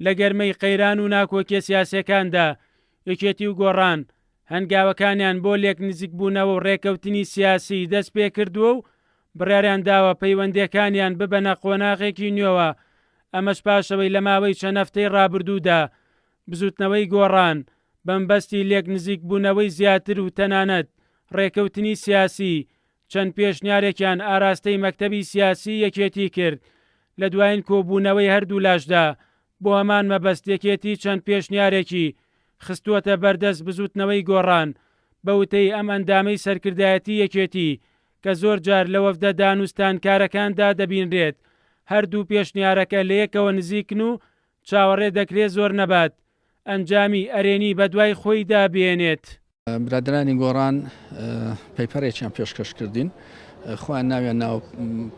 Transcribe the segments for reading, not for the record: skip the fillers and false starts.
لە گەرمەی قەیران و ناکۆکیە سیاسیەکاندا، یەکێتی و گۆڕان هەنگاوەکانیان بۆ لێکنزیکبوونەوە و رێککەوتنی سیاسی دەستپێکردووە و بڕیاریان داوە پەیوەندیەکانیان ببەنە قۆناغێکی نوێوە، ئەمەش پاشئەوەی لە ماوەی چەند هەفتەی رابردوودا بزوتنەوەی گۆڕان بەمبەستی لێکنزیکبوونەوەی زیاتر و تەنانەت رێککەوتنی سیاسی چەند پێشنیارێکیان ئاراستەی مەکتەبی سیاسی یەکێتی کرد، لە دوایین کۆبوونەوەی هەردوولاشدا بۆ هەمان مەبەست یەکێتی چەند پێشنیارێکی خستووەتە بەردەست بزوتنەوەی گۆڕان، بە وتەی ئەم ئەندامەی سەرکردایەتی یەکێتی کە زۆر جار لە وەفدە دانوستانکارەکاندا دەبینرێت، هەردوو پێشنیارەکە لەیەکەوە نزیکن و چاوەڕێ دەکرێت زۆر نەبات ئەنجامی ئەرێنی بەدوای خۆیدا بێنێت. برادەرانی گۆڕان پەیپەرێکیان پێشکەش کردین، خۆیان ناویان ناوە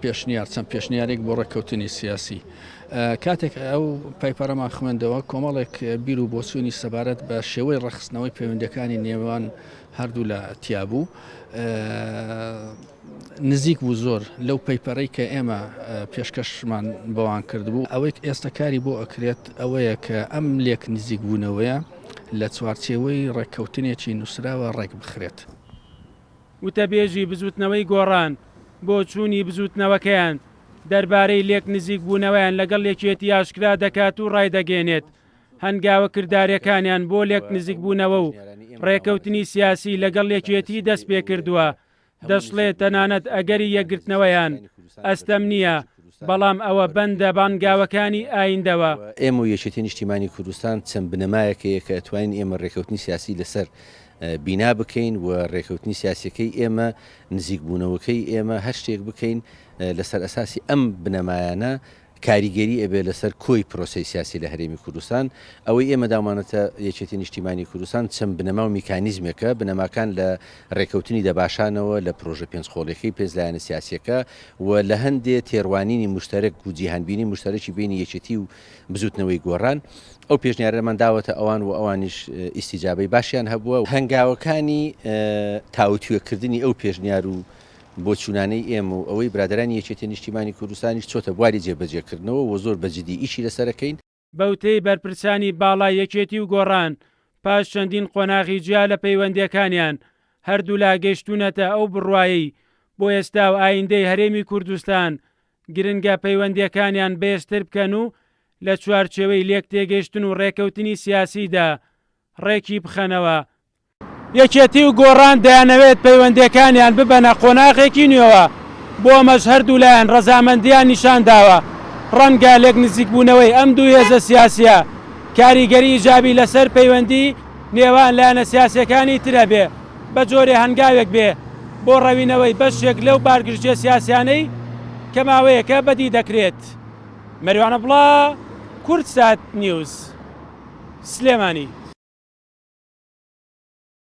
پێشنیار، چەند پێشنیارێک بۆ ڕێککەوتنی سیاسی. کاتێک ئەو پەیپەرەمان خوێندەوە، کۆمەڵێک بیر و بۆچوونی سەبارەت بە شێوەی ڕێکخستنەوەی پەیوەندییەکانی نێوان هەردوولا تیابوو. نزیک بوو زۆر لەو پەیپەرەی کە ئێمە پێشکەشمان بەوان کردبوو. ئەوەی ئێستا کاری بۆ ئەکرێت ئەوەیە کە ئەم لێک نزیکبوونەوەیە لە چوارچێوەی ڕێککەوتنێکی نووسراوە ڕێک بخرێت. وتەبێژی بزووتنەوەی گۆڕان بۆچوونی بزووتنەوەکەیان دەربارەی لێک نزیکبوونەوەیان لەگەڵ یەکێتی ئاشکرا دەکات و ڕایدەگەیەنێت، هەنگاوە کردارییەکانیان بۆ لێک نزیکبوونەوە و ڕێککەوتنی سیاسی لەگەڵ یەکێتی دەستپێکردووە، دەشڵێت تەنانەت ئەگەری یەکگرتنەوەیان ئەستەم نییە، بەڵام ئەوە بەندە بە هەنگاوەکانی ئایندەوە. ئێمە و یەکێتی نیشتیمانی کوردستان چەند بنەمایەک هەیە کە ئەتوانین ئێمە رێکەوتنی سیاسی لەسەر بینا بکەین و رێکەوتنی سیاسیەکەی ئێمە نزیکبوونەوەکەی ئێمە هەر شتێک بکەین لەسەر ئەساسی ئەم بنەمایانە کاریگەری ئەبێت لەسەر کۆی پرۆسەی سیاسی لە هەرێمی کوردستان، ئەوەی ئێمە داومانەتە یەکێتی نیشتیمانی کوردستان چەند بنەما و میکانیزمێکە، بنەماکان لە رێکەوتنی دەباشانەوە، لە پرۆژە پێنج خۆڵیەکەی پێنج لایەنە سیاسیەکە و لە هەندێ تێڕوانینی موشتەرەک و جیهانبینی موشتەرەکی بەینی یەکێتی و بزوتنەوەی گۆڕان، ئەو پێشنیارەمان داوەتە ئەوان و ئەوانیش ئیستیجابەی باشیان هەبووە. هەنگاوەکانی تاوتوێکردنی ئەو پێشنیار و بۆچوونانەی ئێمە و ئەوەی برادەرانی یەکێتی نیشتیمانی کوردستانیش چۆتە بواری جێبەجێکردنەوە و زۆر بە جدی ئیشی لەسەر ئەکەین. بەوتەی بەرپرسانی باڵای یەکێتی و گۆڕان، پاش چەندین قۆناغی جیا لە پەیوەندییەکانیان، هەردوولا گەیشتوونەتە ئەو بڕوایەی بۆ ئێستا و ئایندەی هەرێمی کوردستان گرنگە پەیوەندییەکانیان بەهێزتر بکەن و لە چوارچێوەی لێکتێگەیشتن و ڕێککەوتنی سیاسیدا ڕێکی بخەنەوە. یەکێتی و گۆڕان دەیانەوێت پەیوەندییەکانیان ببەنە قۆناغێکی نوێوە، بۆ ئەمەش هەردوولایان ڕەزامەندییان نیشانداوە، ڕەنگە لێکنزیکبوونەوەی ئەم دوو هێزە سیاسییە کاریگەری ئیجابی لەسەر پەیوەندی نێوان لایەنە سیاسییەکانی تر هەبێ، بە جۆرێ هەنگاوێک بێ بۆ ڕەوینەوەی بەشێک لەو بارگرژییە سیاسییانەی کە ماوەیەکە بەدی دەکرێت. مەریوان عەبدوڵا، کوردسات نیوز، سلێمانی.